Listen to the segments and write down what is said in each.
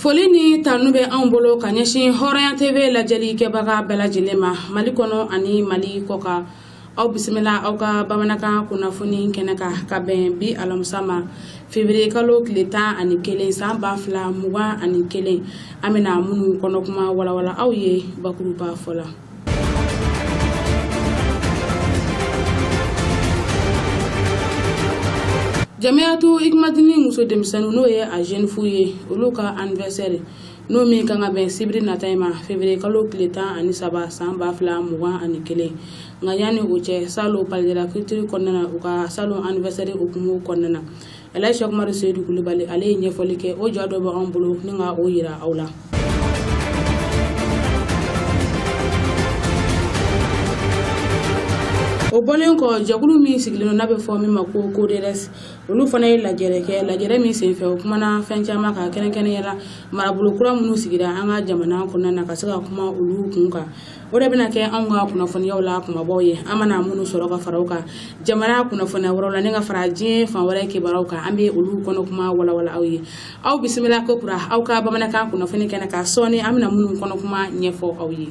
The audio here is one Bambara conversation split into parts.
Foli ni tanu bɛ anw bolo ka ɲɛsin Hɔrɔnya TV lajɛli kɛbaga bɛɛ lajɛlen ma Mali kɔnɔ ani Mali kɔkan. Aw bisimila aw ka bamanankan kunnafoni kɛnɛ kan ka bɛn bi alamisa ma février kalo tile 11 san 2021. An bɛna minnu kɔnɔkuma walawala aw ye bakuruba fɔ la. Jamiyatu Ikumadini muso denmisɛnninw n'o ye a jeune fille ye, olu ka anniversaire n'o min kan ka bɛn sibiri nata in ma février kalo tile 13 san 2021. Nka yanni o cɛ, salon Palais de la Culture kɔnɔna na, u ka salon anniversaire hukumu kɔnɔna na, Elhaji Cheick Umaru Seyidu Kulubali ale ye ɲɛfɔli kɛ. O ja dɔ bɛ anw bolo ni ka o yira aw la. O bɔlen kɔ, jɛkulu min sigilen don n'a bɛ fɔ min ma ko CODERES, olu fana ye lajɛrɛ kɛ. Lajɛrɛ min senfɛ, o kumana fɛn caman kan, kɛrɛnkɛrɛnnenya la marabolo kura minnu sigira an ka jamana kɔnɔna na, ka se ka kuma olu kun kan. O de bɛna kɛ anw ka kunnafoniyaw la kumabaw ye. An mana minnu sɔrɔ ka fara o kan jamana kunnafoniya wɛrɛw la ni ka fara diɲɛ fan wɛrɛ kibaruyaw kan, an bɛ olu kɔnɔ kuma walawala aw ye. Aw bisimila ko kura aw ka bamanankan kunnafoni kɛnɛ kan. Sɔɔni an bɛna minnu kɔnɔ kuma ɲɛfɔ aw ye.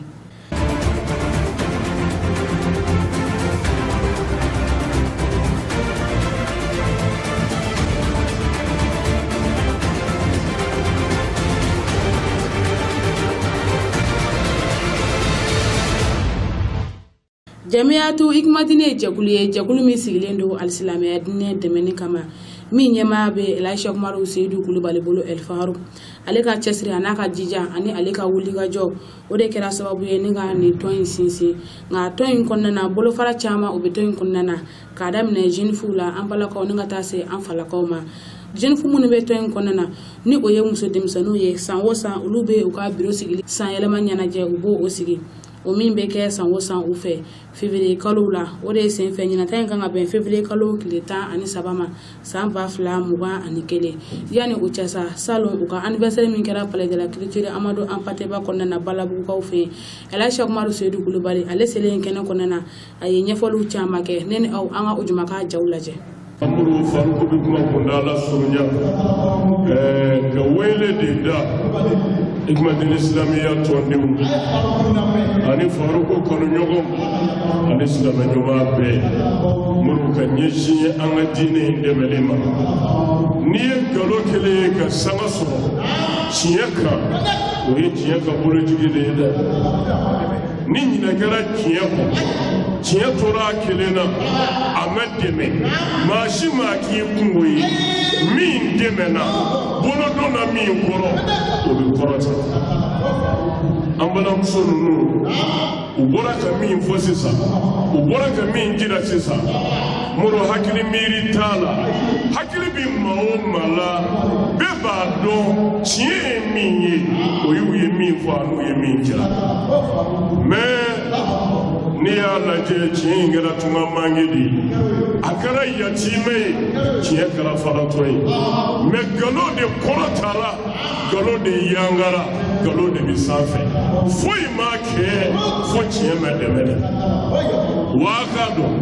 Jamiyatu Ikumadini ye jɛkulu ye, jɛkulu min sigilen don alisilamɛya diinɛ dɛmɛni kama, min ɲɛmaaya bɛ Elhaji Cheick Umaru Seyidu Kulubali bolo Ɛlifaru. Ale ka cɛsiri a n'a ka jija ani ale ka wulikajɔ, o de kɛra sababu ye ni ka nin tɔn in sinsin. Nka tɔn in kɔnɔna na, bolofara caman o bɛ tɔn in kɔnɔna na, k'a daminɛ jeune fille la, an balakaw, ni ka taa se an falakaw ma. Jeune fille minnu bɛ tɔn in kɔnɔna na, ni o ye muso denmisɛnninw ye, san o san olu bɛ u ka biro sigili san yɛlɛma ɲɛnajɛ, u b'o sigi, o min bɛ kɛ san o san u fɛ février kalo la. O de senfɛ, ɲinata in kan ka bɛn février kalo tile 13 ma san 2021. Yanni o cɛ sa, salon u ka anniversaire min kɛra Palais de la Culture Amadou Hampâté Bâ kɔnɔna na Balabugukaw fɛ yen, Elhaji Cheick Umaru Seyidu Kulubali ale selen kɛnɛ kɔnɔna na, a ye ɲɛfɔliw caman kɛ. Ne ni aw, an ka o juma ka jaw lajɛ. Amadu Faruku bɛ kuma kuntaala surunya ka wele de da Ikumadini silamiya tɔndenw ani Faruku kanuɲɔgɔnw ani silamɛ ɲuman bɛɛ minnu ka ɲɛsin an ka diinɛ in dɛmɛli ma. N'i ye nkalon kelen ye ka sanga sɔrɔ tiɲɛ kan, o ye tiɲɛ ka bolojigi de ye dɛ. Ni ɲinɛ kɛra tiɲɛ kɔ, tiɲɛ tora a kelen na, a ma dɛmɛ, maa si maa k'i kungo ye. Min dɛmɛna, bolo donna min kɔrɔ, o bɛ kɔrɔta. An balimamuso ninnu, u bɔra ka min fɔ sisan, u bɔra ka min jira sisan, moro hakili miiri t'a la. Hakili bɛ maa o maa la, bɛɛ b'a dɔn tiɲɛ ye min ye, o y'u ye min fɔ an'u ye min jira. Mais n'i y'a lajɛ, tiɲɛ in kɛra tunga manke de ye, a kɛra yatimɛ ye, tiɲɛ kɛra falatɔ ye. Mais nkalon de kɔrɔtara, nkalon de yangara, nkalon de bɛ sanfɛ. Foyi ma kɛ fo tiɲɛ ma dɛmɛ dɛ. Wa a k'a dɔn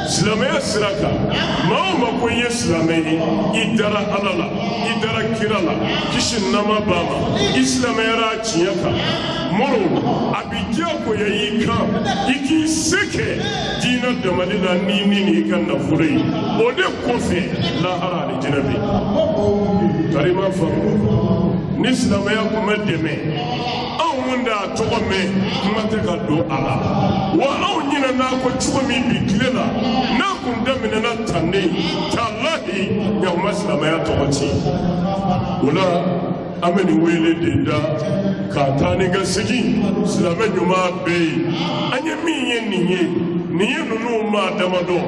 silamɛya sira kan, maa o maa ko i ye silamɛ ye, i dara Ala la, i dara kira la, kisi nɛɛma b'a ma, i silamɛyara tiɲɛ kan, moro a bɛ diyagoya i kan i k'i se kɛ diinɛ dɛmɛli la n'i ni n'i ka nafolo ye. O de kɔfɛ, lahara alijinɛ bɛ yen. Tari ma faamu, ni silamɛya tun bɛ dɛmɛ, anw kun t'a tɔgɔ mɛn, kuma tɛ ka don a la. Wa anw ɲinɛna a kɔ cogo min bi tile la, n'a kun daminɛna tan de, talahi ɲakuma silamɛya tɔgɔ tiɲɛ. O la, an bɛ nin wele de da k'a taa ni ka segin silamɛ ɲuman bɛɛ ye. An ye min ye nin ye, nin ye ninnu maa damadɔ,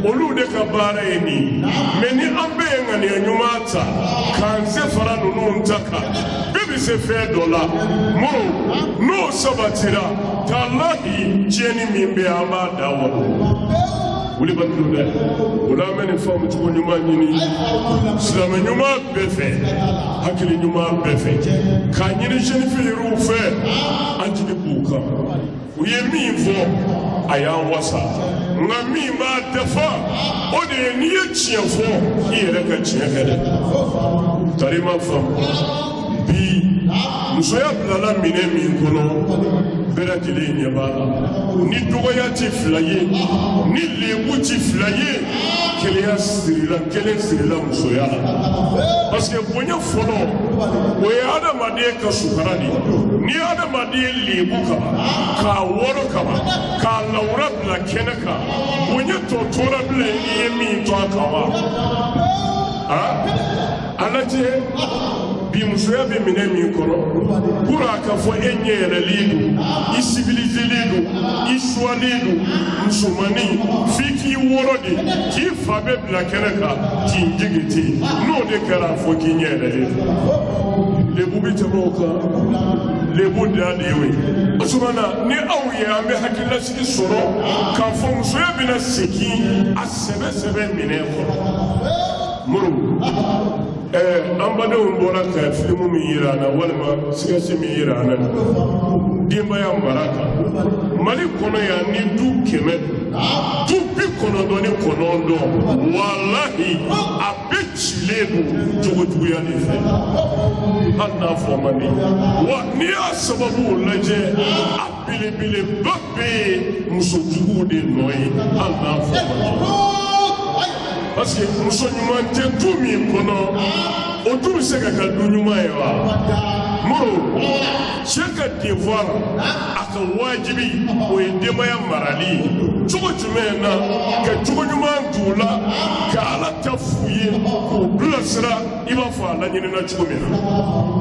olu de ka baara ye nin ye. Mais ni an bɛɛ ye ŋaniya ɲuman ta k'an se fara ninnu ta kan, bɛɛ bɛ se fɛn dɔ la, moro n'o sabatira, talahi tiɲɛni min bɛ yen, an b'a da walo wulibali don dɛ. O la, an bɛ nin faamu cogo ɲuman ɲini silamɛ ɲuman bɛɛ fɛ, hakili ɲuman bɛɛ fɛ, k'a ɲini jeune fille yɛrɛw fɛ. An jigi b'u kan. U ye min fɔ, a y'an wasa. Nka min b'a dafa, o de ye n'i ye tiɲɛ fɔ, i yɛrɛ ka tiɲɛ kɛ dɛ. Tari ma faamu. Bi musoya bilala minɛn min kɔnɔ, bɛɛ lajɛlen ɲɛ b'a la. Ni dɔgɔya tɛ fila ye, ni lebu tɛ fila ye, kelenya sirila, kelen sirila musoya la, parce que bonya fɔlɔ, o ye adamaden ka sukara de ye. Ni adamaden lebu kaban, k'a wɔrɔ kaban, k'a lawura bila kɛnɛ kan, bonya tɔ tora bilen n'i ye min to a kan wa. A lajɛ bi, musoya bɛ minɛn min kɔnɔ, pour a ka fɔ e ɲɛ yɛlɛlen don, i civiliselen don, i suwalen don, musomannin f'i k'i wɔrɔ de, k'i fa bɛɛ bila kɛnɛ kan, k'i jigi ten. N'o de kɛra, a fɔ k'i ɲɛ yɛlɛlen don. Lebu bɛ tɛmɛ o kan, lebu dan de y'o ye. O tuma na, ni aw ye, an bɛ hakililasigi sɔrɔ k'a fɔ musoya bɛna segin a sɛbɛ sɛbɛ minɛn kɔnɔ. Moro, an badenw bɔra ka filimu min yira an na, walima sketch min yira an na denbaya mara kan Mali kɔnɔ yan, ni du 100, du 99, walahi, a bɛɛ cilen don jogojuguya de fɛ, hali n'a fɔ man di. Wa n'i y'a sababuw lajɛ, a belebeleba bɛɛ ye musojuguw de nɔ ye, hali n'a fɔ man di, parce que muso ɲuman tɛ du min kɔnɔ, o du bɛ se ka kɛ du ɲuman ye wa? Moro, cɛ ka devoir, a ka wajibi, o ye denbaya marali ye. Cogo jumɛn na? Ka cogo ɲuman d'u la, ka Ala ta f'u ye, k'u bilasira i b'a fɔ a laɲinina cogo min na,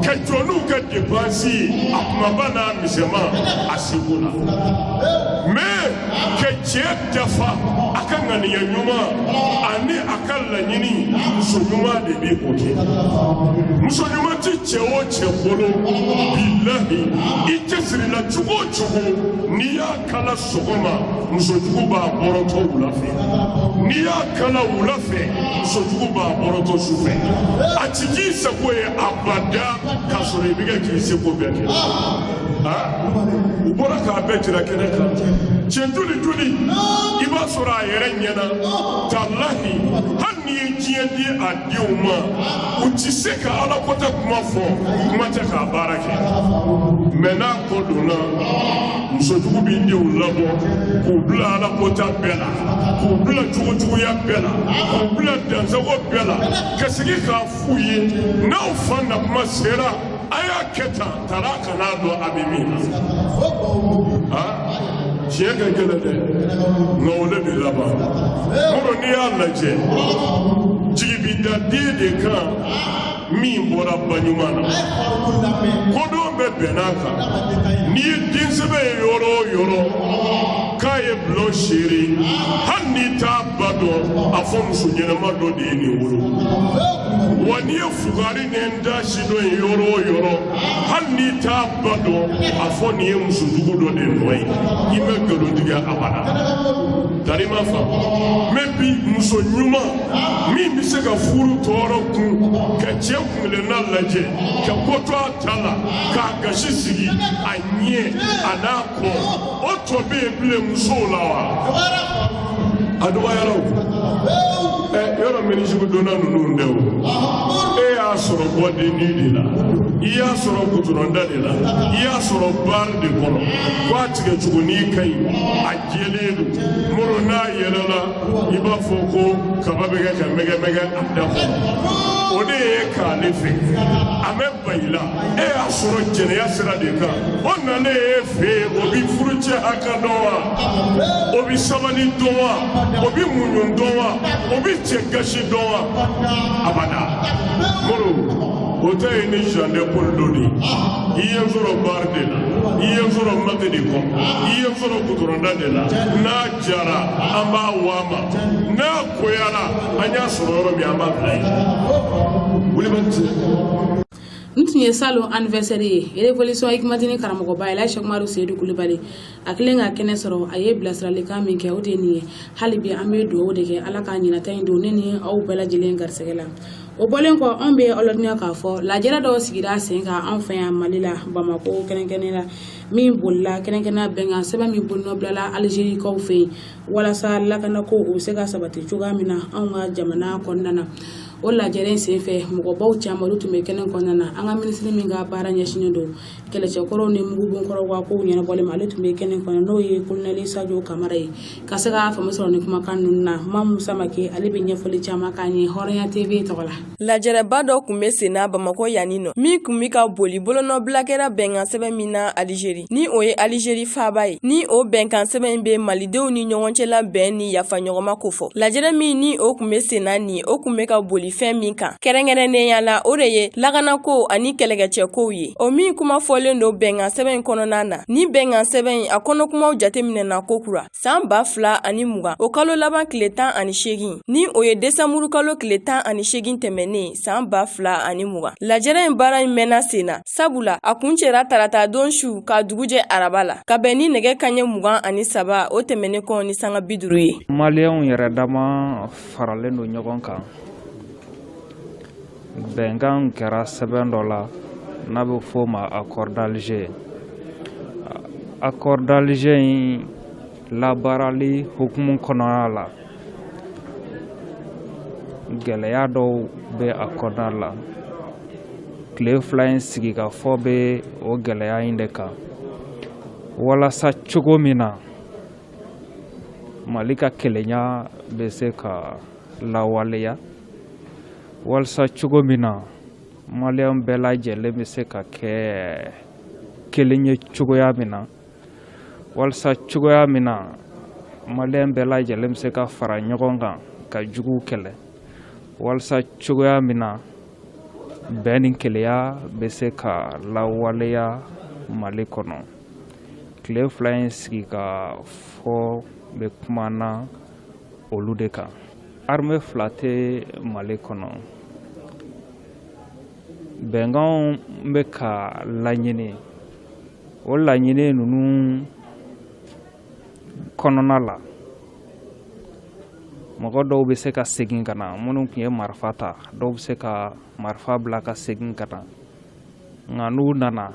ka jɔ n'u ka dépense ye, a kumaba n'a misɛnman, a seko la. Mais ka cɛ dafa a ka ŋaniya ɲuman ani a ka laɲini, muso ɲuman de bɛ o kɛ. Muso ɲuman ti cɛ o cɛ bolo, bilahi, i cɛsirila cogo o cogo, n'i y'a kala sɔgɔma, musojugu b'a bɔrɔtɔ wula fɛ. N'i y'a kala wula fɛ, musojugu b'a bɔrɔtɔ su fɛ. A ti k'i sago ye abada, k'a sɔrɔ i bɛ kɛ k'i seko bɛɛ kɛ. U bɔra k'a bɛɛ jira kɛnɛ kan. Cɛ joli joli i b'a sɔrɔ a yɛrɛ ɲɛna, talahi, hali n'i ye diɲɛ di a denw ma, u ti se ka Ala kɔtɛ kuma fɔ, kuma tɛ k'a baara kɛ. Mais n'a kɔ donna, musojugu b'i denw labɔ k'u bila Ala kɔta bɛɛ la, k'u bila jogojuguya bɛɛ la, k'u bila dansago bɛɛ la, ka segin k'a f'u ye: n'aw fa na kuma sera, a y'a kɛ tan. Tara kan'a dɔn a bɛ min na. Tiɲɛ ka gɛlɛn dɛ, nka o de bɛ laban. Moro, n'i y'a lajɛ, jigi bi da den de kan min bɔra ba ɲuman na. Kodɔn bɛɛ bɛnn'a kan, n'i ye densɛbɛ ye yɔrɔ o yɔrɔ k'a ye bulon seere, hali n'i t'a ba dɔn, a fɔ muso ɲɛnama dɔ de ye nin wolo. Wa n'i ye fugari ni n da si dɔ ye yɔrɔ o yɔrɔ, hali n'i t'a ba dɔn, a fɔ nin ye musojugu dɔ de nɔ ye. I bɛ nkalon tigɛ abada, tari ma fa. Mais bi, muso ɲuman min bɛ se ka furu tɔɔrɔ kun, ka cɛ kunkelenna lajɛ, ka ko to a ta la, k'a gasi sigi a ɲɛ a n'a kɔ, o tɔ bɛ yen bilen musow la wa? A dɔgɔyara o. Ɛ, yɔrɔ minisibu donna ninnu tɛ o. E y'a sɔrɔ bɔdenni de la, i y'a sɔrɔ gudɔrɔnda de la, i y'a sɔrɔ baari de kɔnɔ, ko a tigɛcogo n'i ka ɲi, a jɛlen don. Moro, n'a yɛlɛla, i b'a fɔ ko kaba bɛ kɛ ka mɛgɛmɛgɛ a da kɔnɔ. O de ye k'ale fɛ, a bɛ ba i la. E y'a sɔrɔ jɛnɛya sira de kan, o nalen e fɛ yen, o b'i furucɛ hakɛ dɔn wa? O bɛ sabali dɔn wa? O bɛ muɲu dɔn wa? O bɛ cɛ gasi dɔn wa? Abada. Moro, o ta ye ni Jean de Paul dɔ de ye. I ye n sɔrɔ baari de la, i ye n sɔrɔ mate de kɔnɔ, i ye n sɔrɔ gudɔrɔnda de la. N'a jara, an b'a waa ma. N'a koyara, an y'a sɔrɔ yɔrɔ min, an b'a bila yen. Wulibali tɛ. N tun ye salon anniversaire ye révolution Hikmatini karamɔgɔba Elayi Sɛkumaru Seyidu Kulubali. A kelen ka kɛnɛ sɔrɔ, a ye bilasiralikan min kɛ, o de ye nin ye. Hali bi an bɛ dugawu de kɛ, Ala k'a ɲinata in don ne ni aw bɛɛ lajɛlen garisɛgɛ la. O bɔlen kɔ, anw bɛ aw ladɔnniya k'a fɔ lajɛrɛ dɔw sigira sen kan anw fɛ yan Mali la, Bamako kɛrɛnkɛrɛnnen la, min bolila kɛrɛnkɛrɛnnenya bɛnkan sɛbɛn min bolonɔbilala Alizerikaw fɛ yen, walasa lakanako o bɛ se ka sabati cogoya min na anw ka jamana kɔnɔna na. O lajɛrɛ in senfɛ, mɔgɔbaw caman, olu tun bɛ kɛnɛ kɔnɔna na. An ka minisiri min ka baara ɲɛsinnen don kɛlɛcɛkɔrɔw ni mugubonkɔrɔw ka kow ɲɛnabɔli ma, ale tun bɛ kɛnɛ kɔnɔ, n'o ye kolonɛli Sajo Kamara ye. Ka se ka faamu sɔrɔ ni kumakan ninnu na, Mamu Samake, ale bɛ ɲɛfɔli caman k'an ye Hɔrɔnya TV tɔgɔ la. Lajɛrɛba dɔ tun bɛ senna Bamakɔ yanni nɔ, min tun bɛ ka boli bolonɔbila kɛra bɛnkan sɛbɛn min na Alizeri, ni o ye Alizeri faaba ye. Ni o bɛnkan sɛbɛn in bɛ malidenw ni ɲɔgɔn cɛla bɛn ni yafa ɲɔgɔnma kofɔ. Lajɛrɛ min ni o tun bɛ senna nin, o tun bɛ ka boli fɛn min kan kɛrɛnkɛrɛnnenya la, o de ye lakanako ani kɛlɛkɛcɛkow ye, o min kuma fɔlen don bɛnkan sɛbɛn in kɔnɔna na. Ni bɛnkan sɛbɛn in a kɔnɔkumaw jateminɛna kokura san 2020, o kalo laban tile 18, ni o ye desanburu kalo tile 18 tɛmɛnen san 2020. Lajɛrɛ in baara in mɛnna sen na, sabula a kuncɛra tarata don su ka dugujɛ araba la, ka bɛn ni nɛgɛ kaɲɛ 23, o tɛmɛnen kɔ ni sanga 50 ye. Maliyɛnw yɛrɛ dama faralen don ɲɔgɔn kan. Bɛnkan kɛra sɛbɛn dɔ la n'a bɛ f'o ma Accord d'Alger. Accord d'Alger in labaarali hukumu kɔnɔna la, gɛlɛya dɔw bɛ a kɔnɔna la. Tile 2 in sigikafɔ bɛ o gɛlɛya in de kan, walasa cogo min na Mali ka kelenya bɛ se ka lawaleya, walasa cogo min na maliyɛn bɛɛ lajɛlen bɛ se ka kɛ kelen ye cogoya min na, walasa cogoya min na maliyɛn bɛɛ lajɛlen bɛ se ka fara ɲɔgɔn kan ka juguw kɛlɛ, walasa cogoya min na bɛn ni kelenya bɛ se ka lawaleya Mali kɔnɔ. Tile 2 in sigikafɔ bɛ kuma na olu de kan. Armée fila tɛ Mali kɔnɔ. Bɛnkanw bɛ ka laɲini, o laɲini ninnu kɔnɔna la, mɔgɔ dɔw bɛ se ka segin ka na, minnu tun ye marifa ta, dɔw bɛ se ka marifa bila ka segin ka na. Nka n'u nana,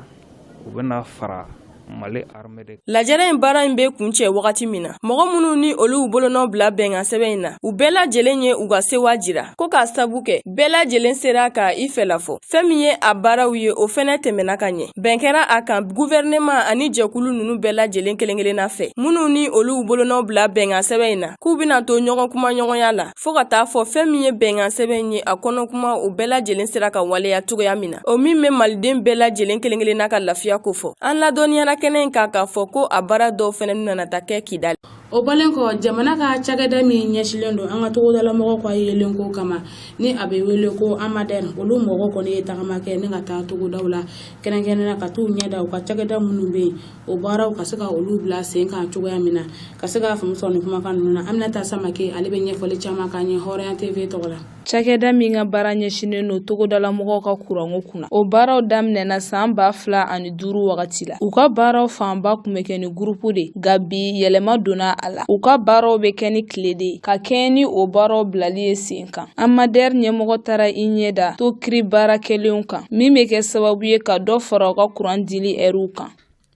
u bɛna fara Mali armée de. Lajɛrɛ in baara in bɛ kuncɛ wagati min na, mɔgɔ minnu ni olu bolonɔ bila bɛnkan sɛbɛn in na, u bɛɛ lajɛlen ye u ka sewa jira ko k'a sabu kɛ bɛɛ lajɛlen sera ka i fɛla fɔ. Fɛn min ye a baaraw ye, o fɛnɛ tɛmɛna ka ɲɛ. Bɛn kɛra a kan guvɛrɛnɛman ani jɛkulu ninnu bɛɛ lajɛlen kelen-kelenna fɛ, minnu ni olu bolonɔ bila bɛnkan sɛbɛn in na, k'u bɛna to ɲɔgɔn kumaɲɔgɔnya la fɔɔ ka taa fɔ fɛn min ye bɛnkan sɛbɛn ye, a kɔnɔkuma o bɛɛ lajɛlen sera ka waleya cogoya min na, o min bɛ maliden bɛɛ lajɛlen kelen-kelenna ka lafiya kofɔ. An ladɔnniyara kɛnɛ in kan k'a fɔ ko a baara dɔw fɛnɛ nana ta kɛ Kidali. O bɔlen kɔ, jamana ka cakɛda min ɲɛsilen don an ka togodalamɔgɔw ka yeelenko kama, ni a bɛ wele ko AMADER, olu mɔgɔ kɔni ye tagama kɛ ni ka taa togodaw la, kɛrɛnkɛrɛnnenya ka t'u ɲɛ da u ka cakɛda minnu bɛ yen, o baaraw ka se ka olu bila sen kan cogoya min na. Ka se ka faamu sɔrɔ nin kumakan ninnu na, Aminata Samake, ale bɛ ɲɛfɔli caman k'an ye Hɔrɔnya TV tɔgɔ la. Cakɛda min ka baara ɲɛsinnen don togodalamɔgɔw ka kuranko kunna, o baaraw daminɛna san 2005 wagati la. U ka baaraw fanba tun bɛ kɛ ni gurupu de, nka bi yɛlɛma donna a la. U ka baaraw bɛ kɛ ni tile de ye, ka kɛɲɛ ni o baaraw bilali ye sen kan. AMADER ɲɛmɔgɔ taara i ɲɛ da to kiri baara kɛlenw kan, min bɛ kɛ sababu ye ka dɔ fara u ka kuran dili ɛriw kan.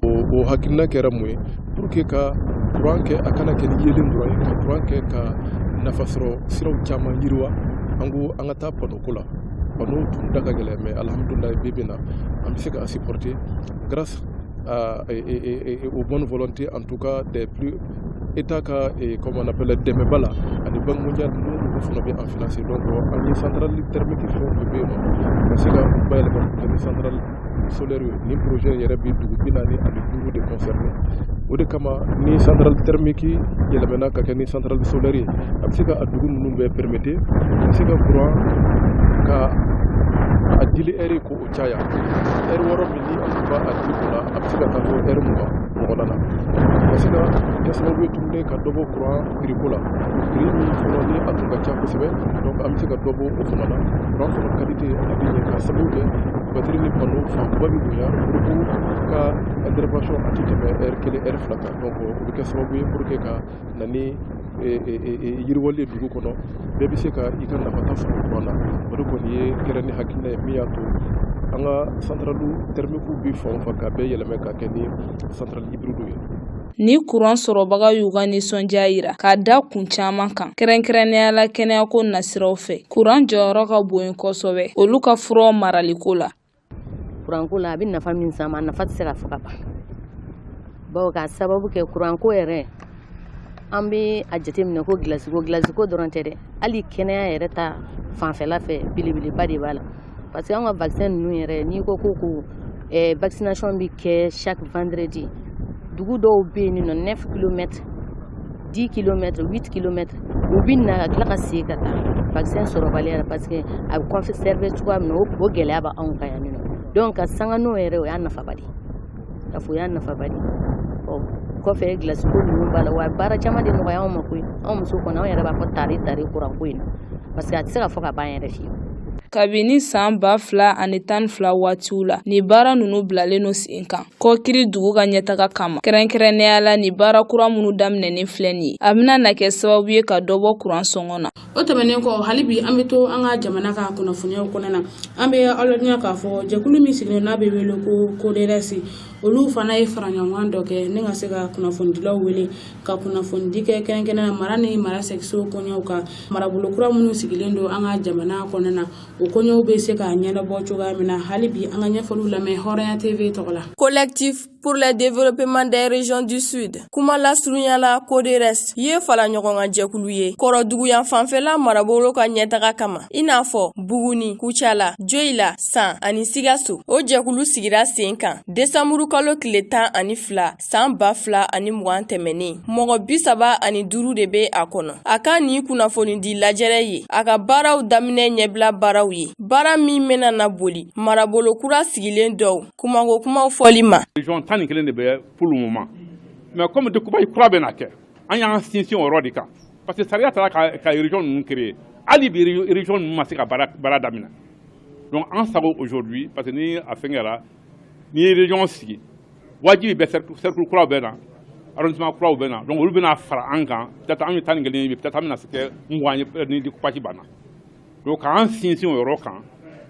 O hakilina kɛra mun ye? Pour que ka kuran kɛ, a kana kɛ ni yeelen dɔrɔn ye, ka kuran kɛ ka nafasɔrɔ siraw caman yiriwa. An ko an ka taa panneau ko la. Panneau tun da ka gɛlɛn, mais alhamdulilayi, bi bi na an bɛ se k'a supporter grâce aux bonnes volontés, en tout cas des plus état ka, comme on appelle, dɛmɛba la, ani Banque mondiale ninnu, olu fana bɛ an financer. Donc an ye centrale thermique fɛn o fɛn bɛ yen nɔ, ka se ka u bayɛlɛma k'u kɛ ni centrale solaire ye. Nin projet yɛrɛ bɛ dugu 45 de concerné. O de kama, ni centrale thermique yɛlɛmɛna ka kɛ ni centrale solaire ye, a bɛ se ka a dugu ninnu bɛɛ permettre ka se ka courant ka a dili heure ko o caya. Heure 6 min ni an tun b'a a di o la, a bɛ se ka taa fo heure 20 ɲɔgɔnna na, ka se ka kɛ sababu ye tuguni ka dɔ bɔ courant prix ko la. Prix min fɔlɔ ni a tun ka ca kosɛbɛ, donc an bɛ se ka dɔ bɔ o fana na. Courant fana qualité a bɛ ɲɛ, ka sababu kɛ batterie ni panneau fanba bɛ bonya, groupe ka intervention a tɛ tɛmɛ heure 1, heure 2 kan. Donc o bɛ kɛ sababu ye pour que ka na ni yiriwali ye dugu kɔnɔ, bɛɛ bɛ se ka i ka nafata sɔrɔ courant na. O de kɔni ye kɛra ni hakilina ye min y'a to an ka centrale thermique bɛ fan o fan, k'a bɛɛ yɛlɛmɛ ka kɛ ni centrale hybride ye. Ni kuran sɔrɔbaga y'u ka nisɔndiya yira k'a da kun caman kan, kɛrɛnkɛrɛnnenya la kɛnɛyako nasiraw fɛ. Kuran jɔyɔrɔ ka bon kosɛbɛ olu ka furaw maraliko la. Kuranko la, a bɛ nafa min s'an ma, a nafa tɛ se ka fɔ ka ban, bawo k'a sababu kɛ kuranko yɛrɛ, an bɛ a jateminɛ ko gilasiko, gilasiko dɔrɔn tɛ dɛ, hali kɛnɛya yɛrɛ ta fanfɛla fɛ, belebeleba de b'a la, parce que an ka vaccin ninnu yɛrɛ, n'i ko ko vaccination bɛ kɛ chaque vendredi, dugu dɔw bɛ yen nɔ, 9 kilomètres, 10 kilomètres, 8 kilomètres, u bɛ na ka tila ka segin ka taa vaccin sɔrɔbaliya la, parce que a bɛ conserver cogoya min na, o gɛlɛya bɛ anw kan yan nɔ. Donc ka sanga n'o yɛrɛ, o y'a nafaba de ye, k'a fɔ o y'a nafaba de ye. Ɔ kɔfɛ, gilasiko ninnu b'a la wa, baara caman de nɔgɔya anw ma koyi. Anw muso kɔni, anw yɛrɛ b'a fɔ tari tari kuranko in na, parce que a tɛ se ka fɔ ka ban yɛrɛ fiyewu. Kabini san 2012 waatiw la, ni baara ninnu bilalen don sen kan Kɔkiri dugu ka ɲɛtaga kama, kɛrɛnkɛrɛnnenya la ni baara kura minnu daminɛnen filɛ nin ye, a bɛna na kɛ sababu ye ka dɔ bɔ kuran sɔngɔ na. O tɛmɛnen kɔ, hali bi an bɛ to an ka jamana ka kunnafoniyaw kɔnɔna na. An bɛ aw ladɔnniya k'a fɔ jɛkulu min sigilen n'a bɛ wele ko CODERES, olu fana ye faraɲɔgɔnkan dɔ kɛ ni ka se ka kunnafonidilaw wele ka kunnafonidi kɛ, kɛrɛnkɛrɛnnenya la mara ni mara sɛgiso koɲɛw kan. Marabolo kura minnu sigilen don an ka jamana kɔnɔna na, o koɲɛw bɛ se ka ɲɛnabɔ cogoya min na. Hali bi an ka ɲɛfɔliw lamɛn Hɔrɔnya TV tɔgɔ la. Collectif pour le développement des régions du Sud, kuma lasurunya la CODERES, ye fara ɲɔgɔn kan jɛkulu ye kɔrɔduguyan fanfɛla marabolo ka ɲɛtaga kama, i n'a fɔ Buguni, Kucala, Joyila, San ani Sikaso. O jɛkulu sigira sen kan desanburu kalo tile 12 san 2020 tɛmɛnen. Mɔgɔ 35 de bɛ a kɔnɔ. A ka nin kunnafonidi lajɛrɛ ye a ka baaraw daminɛ ɲɛbila baaraw ye, baara min bɛna na boli marabolo kura sigilen dɔw kumako kumaw fɔli ma. Région 11 de bɛ pour le moment, mais comme découpage kura bɛna kɛ, an y'an sinsin o yɔrɔ de kan, parce que sariya taara ka région ninnu créer, hali bi région ninnu ma se ka baara daminɛ. Donc an sago aujourd'hui, parce que ni a fɛn kɛra, n'i ye région sigi, wajibi bɛ cercle kuraw bɛ na, arrondissement kuraw bɛ na. Donc olu bɛna fara an kan, peut-être an ye 11 ye, peut-être an bɛna se kɛ 20 ye ni découpage banna. Donc k'an sinsin o yɔrɔ kan,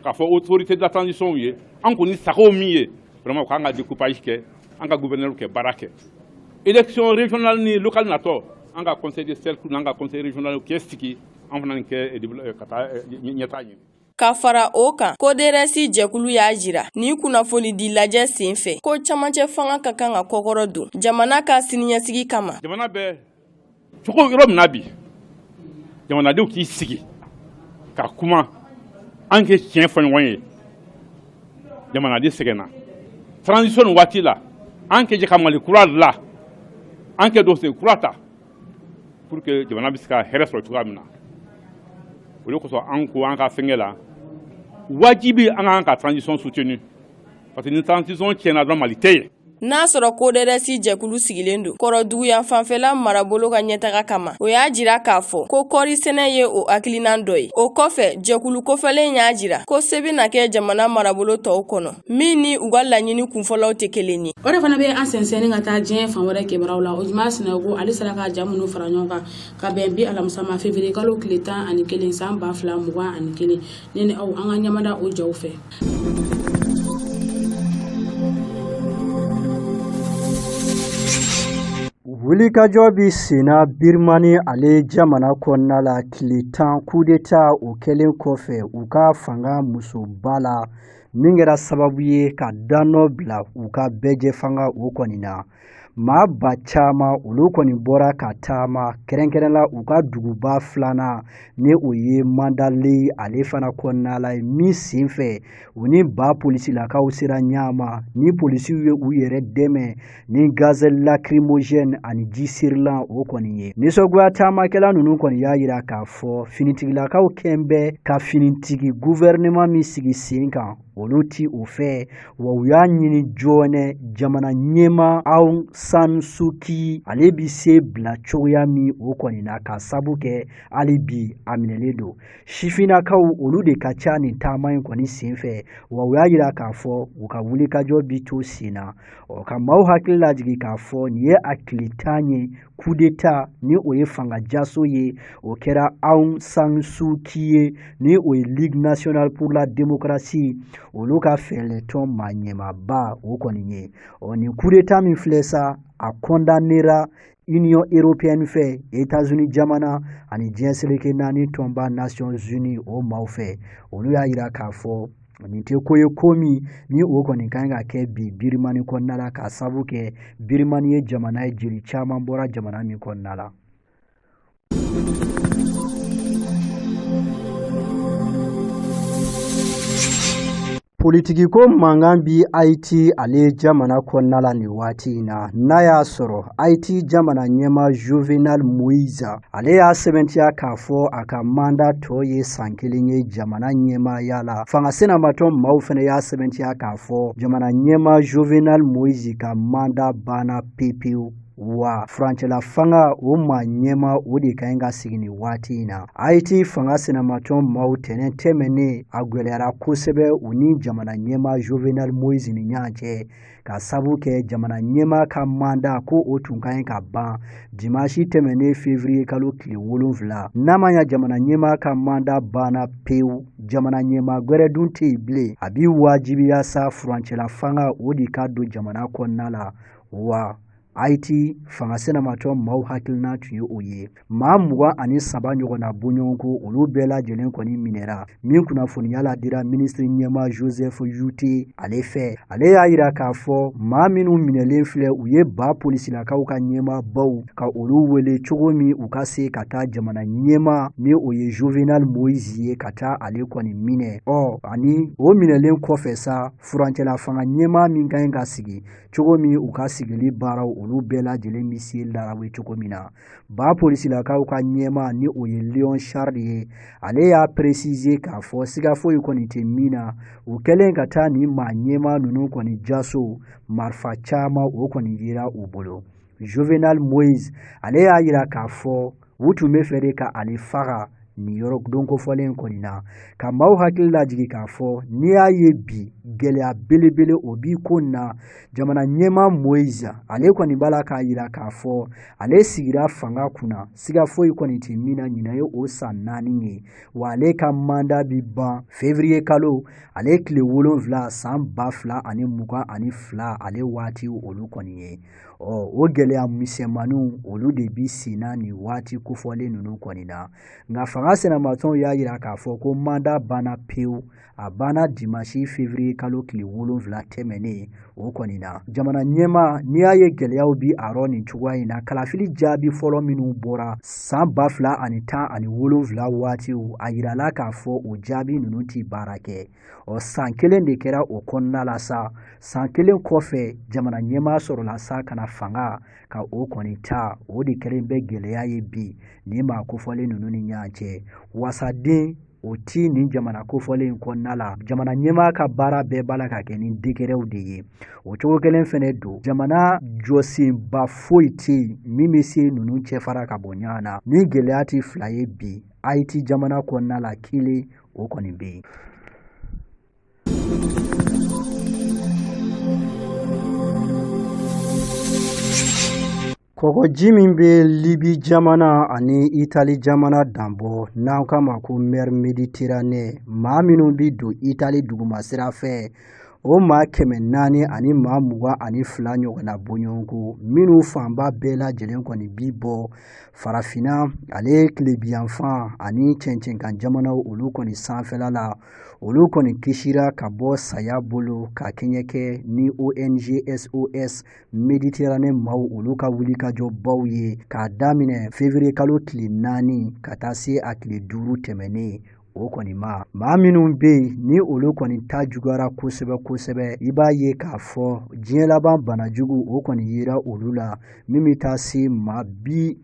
k'a fɔ autorité de la transition ye, an kɔni sago min ye vraiment, k'an ka découpage kɛ, an ka gouverneur kɛ baara kɛ, élection régionale ni locale natɔ, an ka conseil de cercle n'an ka conseil régional kɛ sigi, an fana kɛ ka taa ɲɛtaa ɲini. Ka fara o kan, CODERES jɛkulu y'a jira nin kunnafonidi lajɛ sen fɛ ko camancɛ fanga ka kan ka kɔkɔrɔ don jamana ka siniɲɛsigi kama. Jamana bɛ cogo yɔrɔ min na bi, jamanadenw k'i sigi ka kuma, an kɛ tiɲɛ fɔ ɲɔgɔn ye. Jamanaden sɛgɛnna transition nin waati la, an kɛ jɛ ka Mali kura la, an kɛ dossier kura ta pour que jamana bɛ se ka hɛrɛ sɔrɔ cogoya min na. O de kosɔn an ko an ka fɛnkɛ la, wajibi an k'an ka transition soutenir, parce que ni transition tiɲɛna dɔrɔn, Mali tɛ yen. N'a sɔrɔ CODERES jɛkulu sigilen don kɔrɔduguyan fanfɛla marabolo ka ɲɛtaga kama, o y'a jira k'a fɔ ko kɔɔri sɛnɛ ye o hakilinan dɔ ye. O kɔfɛ, jɛkulu kofɔlen y'a jira ko se bɛna kɛ jamana marabolo tɔw kɔnɔ min ni u ka laɲini kunfɔlɔw tɛ kelen ye. O de fana bɛ an sɛnsɛnni ka taa diɲɛ fan wɛrɛ kibaruyaw la. Ojuma Sinayogo, ale sera ka ja minnu fara ɲɔgɔn kan ka bɛn bi alamisa ma, février kalo tile 11 san 2021, ne ni aw, an ka ɲamada o jaw fɛ. Wulikajɔ bɛ senna Birimani ale jamana kɔnɔna la, tile 10 coup d'état o kɛlen kɔfɛ u ka fanga musoba la, min kɛra sababu ye ka danɔ bila u ka bɛɛjɛ fanga o kɔni na. Maa ba caman olu kɔni bɔra ka taama, kɛrɛnkɛrɛn la u ka duguba filanan ni o ye Mandalay ale fana kɔnɔna la ye, min senfɛ u ni ba polisilakaw sera ɲama ni polisiw ye u yɛrɛ dɛmɛ ni gaz lacrymogène ani ji sirilan o kɔni ye. Nisɔngoya taamakɛla ninnu kɔni y'a yira k'a fɔ finitigilakaw kɛn bɛ ka finitigi gouvernement min sigi sen kan, olu ti o fɛ, wa u y'a ɲini joona jamana ɲɛmaa Aung San Suu Kyi ale bi se bila cogoya min o kɔni na, ka sabu kɛ hali bi a minɛlen don. Sifinnakaw olu de ka ca nin taama in kɔni senfɛ, wa u y'a yira k'a fɔ u ka wulikajɔ bi to sen na. Ɔ ka maaw hakili lajigin k'a fɔ nin ye a tile 10 ye coup d'état ni o ye fanga jaso ye, o kɛra Aung San Suu Kyi ye, ni o ye Ligue nationale pour la démocratie olu ka fɛɛrɛtɔn maa ɲɛmaaba o kɔni ye. Ɔ nin coup d'état min filɛ sa. sa a kɔndanera Union européenne fɛ, États-Unis jamana ani diɲɛ seleke naani tɔnba Nations Unies o maaw fɛ. Olu y'a yira k'a fɔ nin tɛ ko ye ko min ni o kɔni kan ka kɛ bi Birimani kɔnɔna la, k'a sabu kɛ Birimani ye jamana ye jeli caman bɔra jamana min kɔnɔna la. Politikiko mankan bi Haiti ale jamana kɔnɔna la nin waati in na, n'a y'a sɔrɔ Haiti jamana ɲɛmaa Jovenel Moise ale y'a sɛbɛntiya k'a fɔ a ka manda tɔ ye san kelen ye jamana ɲɛmaaya la. Fanga sinamatɔn maaw fana y'a sɛbɛntiya k'a fɔ jamana ɲɛmaa Jovenel Moise ka manda banna pepewu, wa furancɛla fanga o maa ɲɛmaa o de ka ɲi ka sigi nin waati in na. Haiti fanga sinamatɔn maaw tɛnɛn tɛmɛnen a gwɛlɛyara kosɛbɛ u ni jamana ɲɛmaa Jovenel Moise ni ɲɔgɔn cɛ, ka sabu kɛ jamana ɲɛmaa ka manda ko o tun ka ɲi ka ban dimansi tɛmɛnen février kalo tile 7. N'a ma ɲa jamana ɲɛmaa ka manda banna pewu, jamana ɲɛmaa gwɛrɛ dun tɛ yen bilen, a bi wajibiya sa furancɛla fanga o de ka don jamana kɔnɔna la. Wa Haiti fanga sinamatɔn maaw hakilina tun ye o ye. Maa 23 ɲɔgɔnna bɔɲɔgɔnko olu bɛɛ lajɛlen kɔni minɛra, min kunnafoniya ladira minisiri ɲɛmaa Joseph Jouthe ale fɛ. Ale y'a yira k'a fɔ maa minnu minɛlen filɛ, u ye ba polisilakaw ka ɲɛmaabaw ka olu wele cogo min u ka se ka taa jamana ɲɛmaa ni o ye Jovenel Moise ye, ka taa ale kɔni minɛ. Ɔ ani o minɛlen kɔfɛ sa, furancɛla fanga ɲɛmaa min ka ɲi ka sigi cogo min, u ka sigili baaraw olu bɛɛ lajɛlen bɛ se larawe cogo min na. Ba polisilakaw ka ɲɛmaa ni o ye Leon Charles ye, ale y'a préciser k'a fɔ siga foyi kɔni tɛ min na, u kɛlen ka taa nin maa ɲɛmaa ninnu kɔni jaso, marifa caman o kɔni yera u bolo. Jovenel Moise ale y'a yira k'a fɔ u tun bɛ fɛ de ka ale faga nin yɔrɔ don kofɔlen kɔni na. Ka maaw hakili lajigin k'a fɔ n'i y'a ye bi gɛlɛya belebele o bi ko na, jamana ɲɛmaa Moise ale kɔni b'a la k'a yira k'a fɔ ale sigira fanga kunna, siga foyi kɔni tɛ min na, ɲinan ye o san 4 ye, wa ale ka manda bi ban février kalo ale tile 7 san 2022 ale waati olu kɔni ye. Ɔ o gɛlɛya misɛnmaninw olu de bi senna nin waati kofɔlen ninnu kɔni na. Nka fanga sinamatɔnw y'a yira k'a fɔ ko manda banna pewu, a banna dimansi février kalo tile 7 tɛmɛnen o kɔni na. Jamana ɲɛmaa, n'i y'a ye gɛlɛyaw bi a rɔ nin cogoya in na, kalafili jaabi fɔlɔ minnu bɔra san 2017 waatiw, a yirala k'a fɔ o jaabi ninnu ti baara kɛ. Ɔ san kelen de kɛra o kɔnɔna la sa. San kelen kɔfɛ jamana ɲɛmaa sɔrɔla sa ka na fanga ka o kɔni ta, o de kɛlen bɛ gɛlɛya ye bi nin maa kofɔlen ninnu ni ɲɔgɔn cɛ. Wasaden o ti nin jamana kofɔlen in kɔnɔna la. Jamana ɲɛmaa ka baara bɛɛ b'a la ka kɛ ni dekerew de ye. O cogo kelen fɛnɛ don, jamana jɔsenba foyi tɛ yen min bɛ se ninnu cɛfara ka bɔ ɲɔgɔn na. Ni gɛlɛya tɛ fila ye bi Haiti jamana kɔnɔna la, kelen o kɔni bɛ yen. Kɔgɔji min bɛ Libi jamana ani Itali jamana danbɔ, n'an k'a ma ko mer Méditerranée, maa minnu bɛ don Itali dugumasira fɛ, o maa 422 ɲɔgɔnna bɔɲɔgɔnko, minnu fanba bɛɛ lajɛlen kɔni bi bɔ farafinna ale tilebiyanfan ani cɛncɛnkan jamanaw olu kɔni sanfɛla la, olu kɔni kisira ka bɔ saya bolo ka kɛɲɛ kɛ ni ONG SOS Méditerranée maaw olu ka wulikajɔbaw ye k'a daminɛ février kalo tile 4 ka taa se a tile 5 tɛmɛnen o kɔni ma. Maa minnu bɛ yen ni olu kɔni ta juguyara kosɛbɛ kosɛbɛ, i b'a ye k'a fɔ diɲɛ laban banajugu o kɔni yera olu la, min bɛ taa se maa 49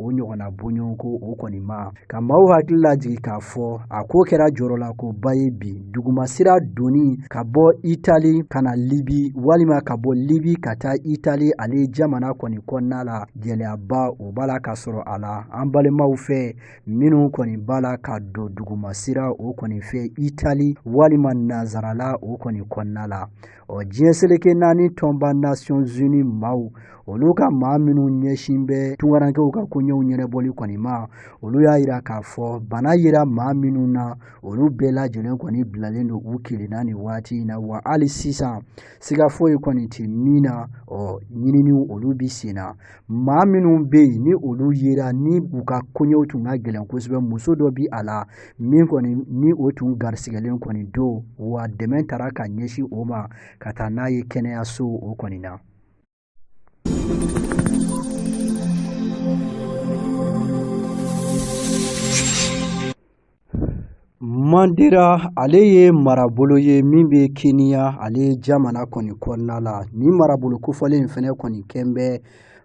o ɲɔgɔnna bɔɲɔgɔnko o kɔni ma. Ka maaw hakili lajigin k'a fɔ a ko kɛra jɔrɔlakoba ye bi, dugumasira donni ka bɔ Itali ka na Libi walima ka bɔ Libi ka taa Itali ale jamana kɔni kɔnɔna la, gɛlɛyaba o b'a la ka sɔrɔ a la an balimaw fɛ minnu kɔni b'a la ka don dugumasira o kɔni fɛ Itali walima Nansarala o kɔni kɔnɔna la. Ɔ diɲɛ seleke naani tɔnba Nations Unies maaw olu ka maa minnu minnu ɲɛsin bɛ tunkarankew ka koɲɛw ɲɛnabɔli kɔni ma, olu y'a yira k'a fɔ bana yera maa minnu na, olu bɛɛ lajɛlen kɔni bilalen don u kelenna nin waati in na. Wa hali sisan siga foyi kɔni tɛ min na, ɔ ɲininiw olu bi sen na. Maa minnu bɛ yen ni olu yera ni u ka koɲɛw tun ka gɛlɛn kosɛbɛ, muso dɔ bi a la min kɔni ni o tun garisigɛlen kɔni don, wa dɛmɛ taara ka ɲɛsin o ma ka taa n'a ye kɛnɛyaso o kɔni na. Mandera ale ye marabolo ye min bɛ Keniya ale jamana kɔni kɔnɔna la. Nin marabolo kofɔlen in fɛnɛ kɔni kɛn bɛ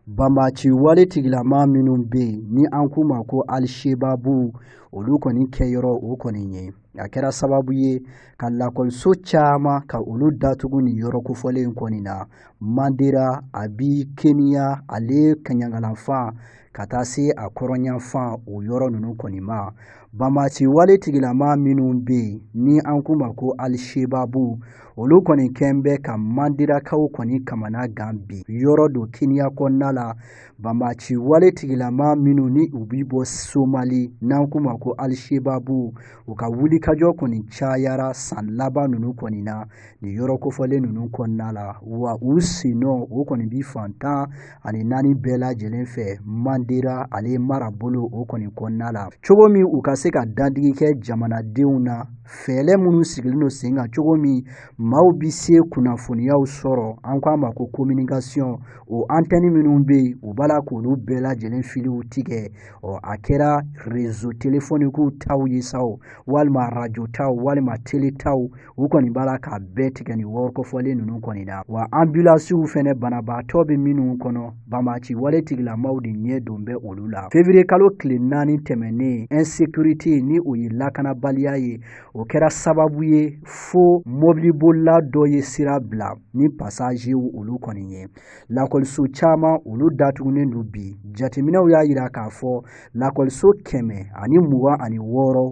banbaanci wale tigilama minnu bɛ yen ni an k'u ma ko Alisebabu, olu kɔni kɛyɔrɔ o kɔni ye. A kɛra sababu ye ka lakɔliso caman ka olu datugu nin yɔrɔ kofɔlen in kɔni na. Mandera a bi Keniya ale kaɲagalanfan ka taa se a kɔrɔnyanfan o yɔrɔ ninnu kɔni ma. Banbaanci wale tigilama minnu bɛ yen ni an k'u ma ko Alisebabu, olu kɔni kɛn bɛ ka Manderakaw kɔni kamana gan bi. Yɔrɔ don Keniya kɔnɔna la, banbaanci wale tigilama minnu ni u bi bɔ Somali n'an k'u ma ko Alisebabu, u ka wulikajɔ kɔni cayara san laban ninnu kɔni na nin yɔrɔ kofɔlen ninnu kɔnɔna la. Wa u sennɔ o kɔni bi fan 14 bɛɛ lajɛlen fɛ Mandera ale marabolo o kɔni kɔnɔna la, cogo min u ka se ka dandigi kɛ jamanadenw na. Fɛɛrɛ minnu sigilen don sen kan cogo min maaw bi se kunnafoniyaw sɔrɔ, an k'a ma ko communication, o antɛni minnu bɛ yen u b'a la k'olu bɛɛ lajɛlen filiw tigɛ. Ɔ a kɛra réseau téléphonique taw ye sa o, walima radio taw, walima télé taw, u kɔni b'a la k'a bɛɛ tigɛ nin wɔɔrɔ kofɔlen ninnu kɔni na. Wa ambulansiw fɛnɛ banabaatɔ bɛ minnu kɔnɔ, banbaanci wale tigilamaw de ɲɛ don bɛ olu la. Février kalo tile 4 tɛmɛnen, insécurité ni o ye lakanabaliya ye, o kɛra sababu ye fo mɔbilibolila dɔ ye sira bila ni passagerw olu kɔni ye. Lakɔliso caman olu datugunen don bi. Jateminɛw y'a yira k'a fɔ lakɔliso 126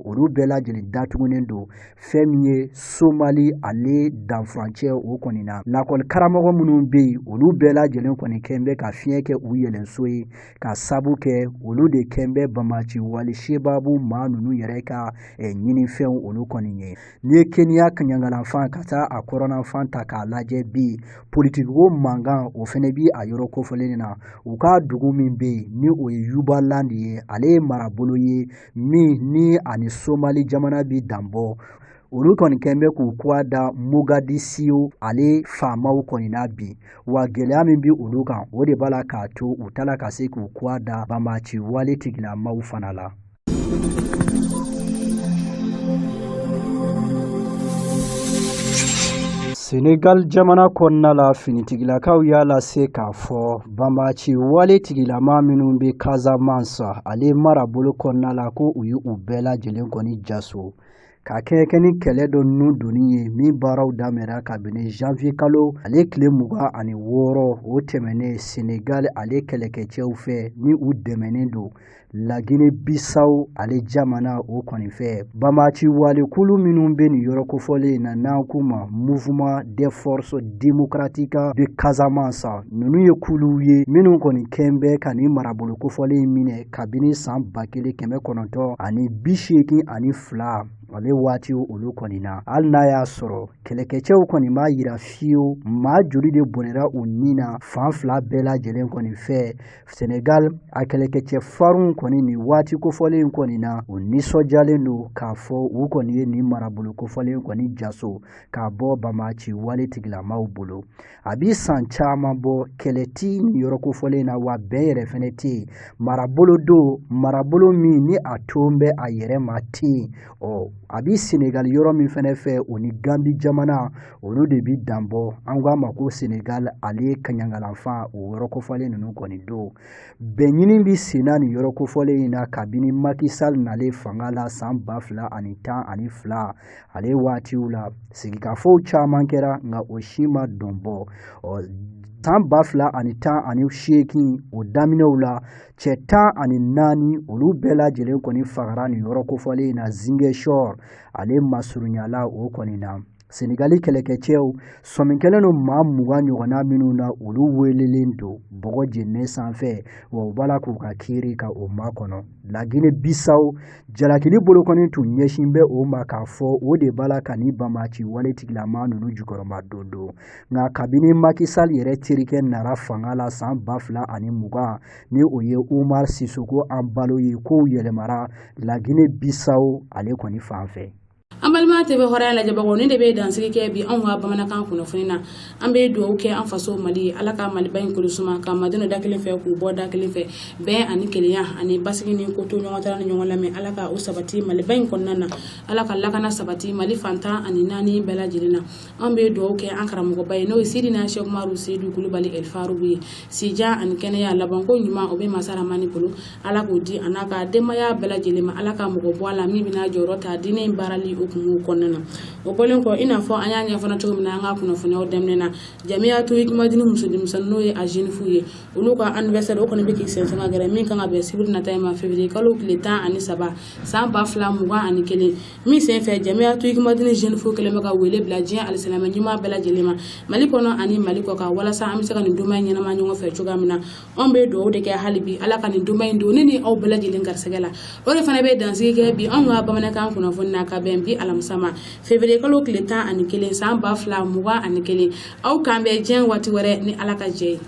olu bɛɛ lajɛlen datugunen don fɛn min ye Somali ale danfurancɛ o kɔni na. Lakɔli karamɔgɔ minnu bɛ yen olu bɛɛ lajɛlen kɔni kɛn bɛ ka fiɲɛ kɛ u yɛlɛnso ye, ka sabu kɛ olu de kɛn bɛ banbaanci wale sebabu maa ninnu yɛrɛ ka ɲinifɛnw olu kɔni ye. N'i ye Keniya kaɲagalanfan ka taa a kɔrɔnanfan ta k'a lajɛ bi, politikiko mankan o fɛnɛ bi a yɔrɔ kofɔlen na. U ka dugu min bɛ yen ni o ye Yubaland ye, ale ye marabolo ye min ni ani Somali jamana bi danbɔ. Olu kɔni kɛn bɛ k'u kuwa da Mogadiscio ale faamaw kɔni na bi. Wa gɛlɛya min bɛ olu kan, o de b'a la k'a to u t'a la ka se k'u kuwa da banbaanci wale tigilamaw fana la. Senegal jamana kɔnɔna la, finitigilakaw y'a lase k'a fɔ banbaanci wale tigilama minnu bɛ Casamance ale marabolo kɔnɔna la, ko u ye u bɛɛ lajɛlen kɔni jaso ka kɛɲɛ ni kɛlɛ dɔ nun donni ye min baaraw daminɛra kabini janvier kalo ale tile 26 o tɛmɛnen Senegal ale kɛlɛkɛcɛw fɛ ni u dɛmɛnen don Lagine Bisawo ale jamana o kɔni fɛ. Banbaanci walekulu minnu bɛ nin yɔrɔ kofɔlen in na n'an k'u ma Mouvement des forces démocratiques de Casamance, ninnu ye kuluw ye minnu kɔni kɛn bɛ ka nin marabolo kofɔlen in minɛ kabini san 1982 ale waati olu kɔni na. Hali n'a y'a sɔrɔ kɛlɛkɛcɛw kɔni m'a yira fiyewu maa joli de bɔnɛra u ni na fan fila bɛɛ lajɛlen kɔni fɛ. Senegal a kɛlɛkɛcɛ farinw kɔni nin waati kofɔlen in kɔni na, u nisɔndiyalen don k'a fɔ u kɔni ye nin marabolo kofɔlen kɔni jaso k'a bɔ banbaanci wale tigilamaw bolo. A bi san caman bɔ kɛlɛ ti nin yɔrɔ kofɔlen na, wa bɛn yɛrɛ fɛnɛ tɛ yen. Marabolo don, marabolo min ni a ton bɛ a yɛrɛ ma tɛ yen. Ɔ a bi Senegal yɔrɔ min fɛnɛ fɛ, o ni Gambi jamana olu de bi danbɔ. An k'a ma ko Senegal ale kaɲagalanfan o yɔrɔ kofɔlen ninnu kɔni don. Bɛn ɲini bi senna nin yɔrɔ kofɔlen in na kabini Macky Sall nalen fanga la san 2012 ale waatiw la. Sigikafɔw caman kɛra, nka o si ma dɔn bɔ. Ɔ san 2018 o daminɛw la, cɛ 14 olu bɛɛ lajɛlen kɔni fagara nin yɔrɔ kofɔlen in na Ziguinchor ale masurunyala o kɔni na. Senegali kɛlɛkɛcɛw sɔmi kɛlen don maa 20 ɲɔgɔnna minnu na, olu welelen don bɔgɔ jeninen sanfɛ, wa u b'a la k'u ka kiiri ka o makɔnɔ. Lagine Bisawo jalakili bolokɔni tun ɲɛsin bɛ o ma k'a fɔ o de b'a la ka ni banbaanci wale tigilama ninnu jukɔrɔma don don. Nka kabini Macky Sall yɛrɛ terikɛ nara fanga la san 2020, ni o ye Umar Sissoco Embaló ye, kow yɛlɛmara Lagine Bisawo ale kɔni fan fɛ. An balima TV Hɔrɔnya lajɛbagaw, nin de bɛ dansigi kɛ bi anw ka bamanankan kunnafoni na. An bɛ dugawu kɛ an faso Mali ye, Ala ka Maliba in kolo suma, ka Malidenw da kelen fɛ k'u bɔ da kelen fɛ. Bɛn ani kelenya ani basigi ni ko to ɲɔgɔn tara ni ɲɔgɔn lamɛn, Ala ka o sabati Maliba in kɔnɔna na. Ala ka lakana sabati Mali fan 14 bɛɛ lajɛlen na. An bɛ dugawu kɛ an karamɔgɔba ye, n'o ye Sidina Sɛki Umaru Seyidu Kulubali El Faruku ye. Sijan ani kɛnɛya, labanko ɲuman, o bɛ masa Ramani bolo, Ala k'o di a n'a ka denbaya bɛɛ lajɛlen ma. Ala ka mɔgɔ bɔ a la min bɛna jɔyɔrɔ ta diinɛ in baarali hukumu kɔnɔna na. O bɔlen kɔ, i n'a fɔ an y'a ɲɛfɔ cogo min na an ka kunnafoniyaw daminɛ na, Jamiyatu Hikimadini muso denmisɛnnin, n'o ye a jeune fille ye, olu ka anniversaire o kɔni bɛ k'i sɛnsɛn ka gɛrɛ, min kan ka bɛn sibiri nata in ma, février kalo tile 13 san 2021. Min senfɛ, Jamiyatu Hikimadini jeune fille kɛlen bɛ ka wele bila diɲɛ alisilamɛ ɲuman bɛɛ lajɛlen ma, Mali kɔnɔ ani Mali kɔ kan, walasa an bɛ se ka nin donba in ɲɛnama ɲɔgɔn fɛ cogoya min na. Anw bɛ dugawu de kɛ hali bi, Ala ka nin donba in don ne ni aw bɛɛ lajɛlen garisɛgɛ la. O de fana bɛ dansigi kɛ bi anw ka bamanankan kunnafoni na, ka bɛn bi alamisa ma, février kalo tile 11 san 2021. Aw k'an bɛn diɲɛ waati wɛrɛ ni Ala ka jɛ ye.